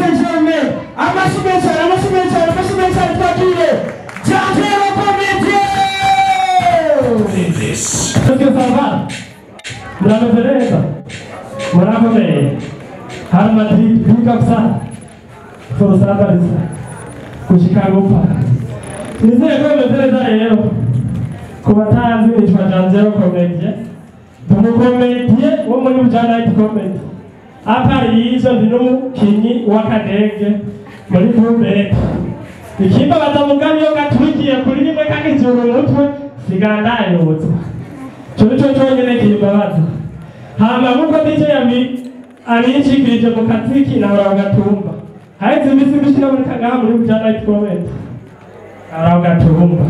Saint-Germain. Amashyi menshi cyane, amashyi menshi cyane, amashyi menshi cyane, twakire Janvier Comédien. Est-ce que ça va? Murameze neza? Murakomeye? Hano Madrid, big up sana. Forza Barca. Gushika gupfa. Nizeye ko bimeze neza rero. Ku batazi, nitwa Janvier Comédien. Ndi umucomédien wo muri Buja Night Comedy. À part y'ivyo, ndi n'umukinyi w'akadege muri Bluebird. Ikimba batamugabi iyo gatwikiye kuri rimwe kakizura umutwe, sigara ndayotsa. Ico nico conyene kimbabaza. Hama nkuko DJ abinshikirije mu kaziki, nahora ku Gatumba. Haheze iminsi myinshi naboneka ngaha muri Buja Night Comedy. Nahora ku Gatumba.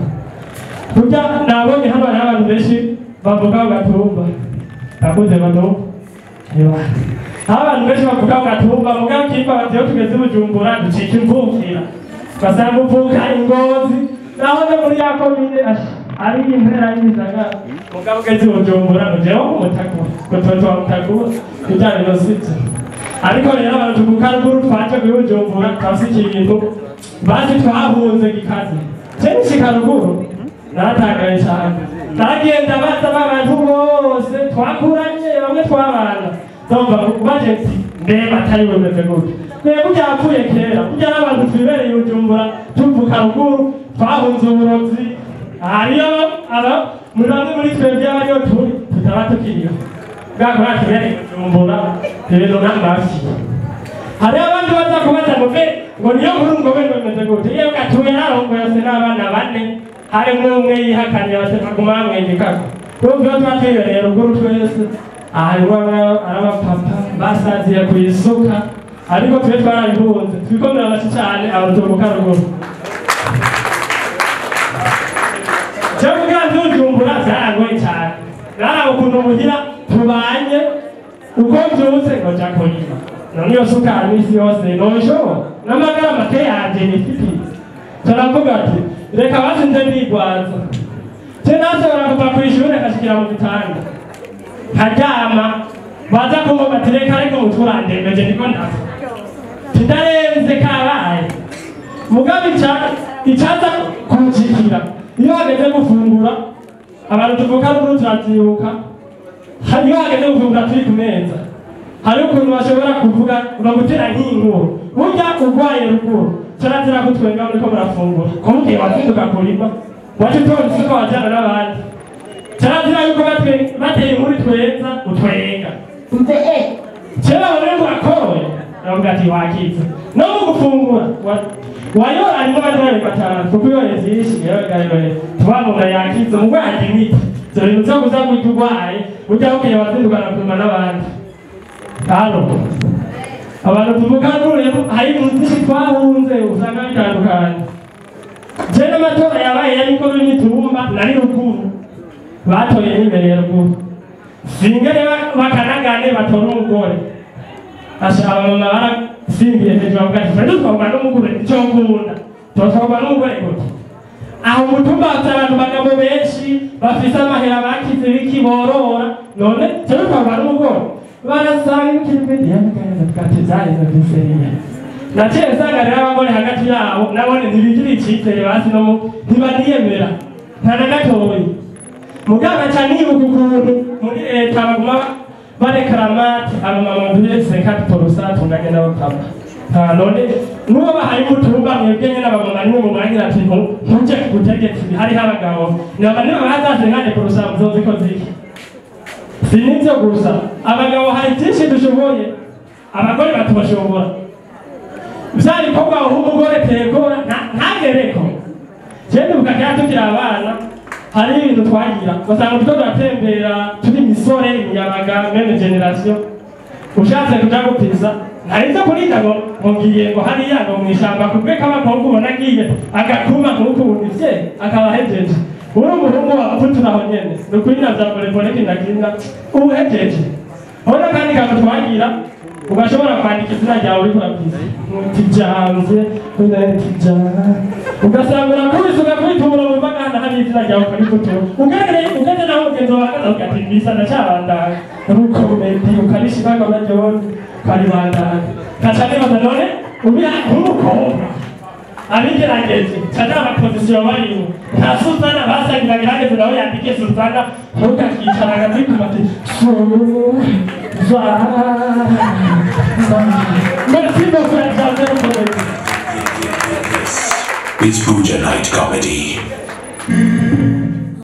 Burya nabonye hano hariho abantu benshi bavuga ku Gatumba. Bakuze batumva. Ewa. Aho abantu benshi bavuga ku Gatumba, mugabo kimbabaza iyo tugeze i Bujumbura ducika imvukira. Ugasanga uvuka i Ngozi, naho no muri ya komine ari impera y'ibisagara. Mugabo ugeze i Bujumbura ngo jewe ku Mutakura, ngo tuba tuba Mutakura, ibya bintu sivyo. Ariko rero abantu tuvuka ruguru twaje kuri Bujumbura, turafise ikintu basi twahunze gikaze. Je nshika ruguru naratangaye cyane. Naragenda baza b'abantu bose twakuranye, bamwe twabana. Ndumva baje nti mbeba atari bimeze gutya. Mbega burya yapfuye kera, burya n'abantu twibereye i Bujumbura tuvuka ruguru twahunze uburozi. Hariyo aba muri bamwe muri twebwe abariyo turi tutaba tukiriho. Bwa kubera tubereye i Bujumbura ibintu nk'amafi. Hariho abandi baza kubaza ngo mbe ngo niyo nkuru ngo be ngo bimeze gute. Iyo gatuye yarongoye se n'abana bane, harimwo umwe yihakanye bose baguma bamwegekako. Urumva iyo tuba twibereye ruguru twese, harimwo abapapa basaziye ku isuka, ariko twe twarabihunze. Twikomera amashyi cyane abantu tuvuka ruguru. Jewe kugira nzujumbura vyarangoye cyane. Naraba ukuntu muhira tubanye, uko mvyutse ngo nja kurima. None iyo sukari imisi yose noshobora? N'amagara make yanje nifitiye. Turavuga ati reka basi nze ndigwaza. Je nashobora kuva kw'ishure nkashikira mu gitanda, nkaryama, baza kumva ati reka ariko umutwe urandembeje ndiko ndapfa. Ndarenze kabaye. Mugabo icaza kunshikira iyo hageze gufungura, abantu tuvuka ruguru turavyibuka, iyo hageze gufungura turi ku meza, hari ukuntu bashobora kuvuga bagutera nk'inkuru. Burya urwaye ruguru kirazira kutwenga muriko murafungura. Kumubwiye wazinduka kurima, waca utonda isuka wajana n'abandi. Kirazira yuko bateye inkuru twenza utwenga. Umve. Kera babone ngo akoroye, aravuga ati wakize. No mu gufungura wayora arimo amadorari 5, kuko iyo vyinshi yewe tubamubona yakize umurwayi arya imiti. Ivyo bintu vyo kuza kurya urwaye, burya bukeye wazindukana kurima n'abandi. Hano abantu tuvuga rero hari ibintu byinshi twahunze usanga bitandukanye. Je n'amatora yabaye yari ko n'imitumba nari ruguru, batoye n'imbere ya ruguru. Singere bakanagane batora umugore. Asha abamama barasimbiye hejuru bavuga ati twe dutwarwa n'umugore, icyo nkunda tutwarwa n'umugore gute? Aho umutumba bafite abantu bagabo benshi bafise amahera bakize biki borora, none twe dutwarwa n'umugore. Barasanga ikibindi yabigana byaheze byiseriye. Naciye nsanga rero abagore hagati yabo nabone ntibigira icizere, basi no ntibaniyemera nta na gatoyi. Mugabo aca nibuka ukuntu muri leta baguma barekarama abamama duhe 50% tunganye n'abapapa. Nta none n'uwo bahaye umutumba mwebwe nyene abamama nimwe mumwangira ati ntuje ku butegetsi hariho abagabo. Niba niba bahaza 50% muzozi ko ziki. Si n'ivyo gusa, abagabo hari byinshi dushoboye abagore batubashobora. Vya bikorwa aho umugore tegora ntagereko. Je ndibuka kera tukiri abana hari ibintu twagira, ugasanga turiko turatembera turi imisore imiyabaga même génération, ushatse kuja gupisa ntarinze kurinda ngo ngiye ngo hariya ngo mw'ishamba kubwe k'abakobwa ubona agiye agakuma nk'uku ivye akaba ahejeje. Uri umuhungu waputura aho nyene ni ukuri na vya polepole kinakina uhejeje. Hona kandi kantu twagira, ugashobora kwandika izina ryawe uriko urabyiza tijamvye tijana, ugasanga urakubise ugakubita umurongo uva ngaha hari izina ryawe ukarifutura, ugereye ugeze naho mugenzi wawe ahagaze avuga ati mbisa ndacabandanya rukomedi ukarishirako naryo ukaribandanya. Nkaca nibaza none Ubira nk'umukobwa abigerageje cyane amapozisiyo barimo nka Suzana basangira gerageze nawe yandike Suzana ntukakicara akazikuma ati Suzana. Merci beaucoup la Jardin Comedy. This is Buja Night Comedy.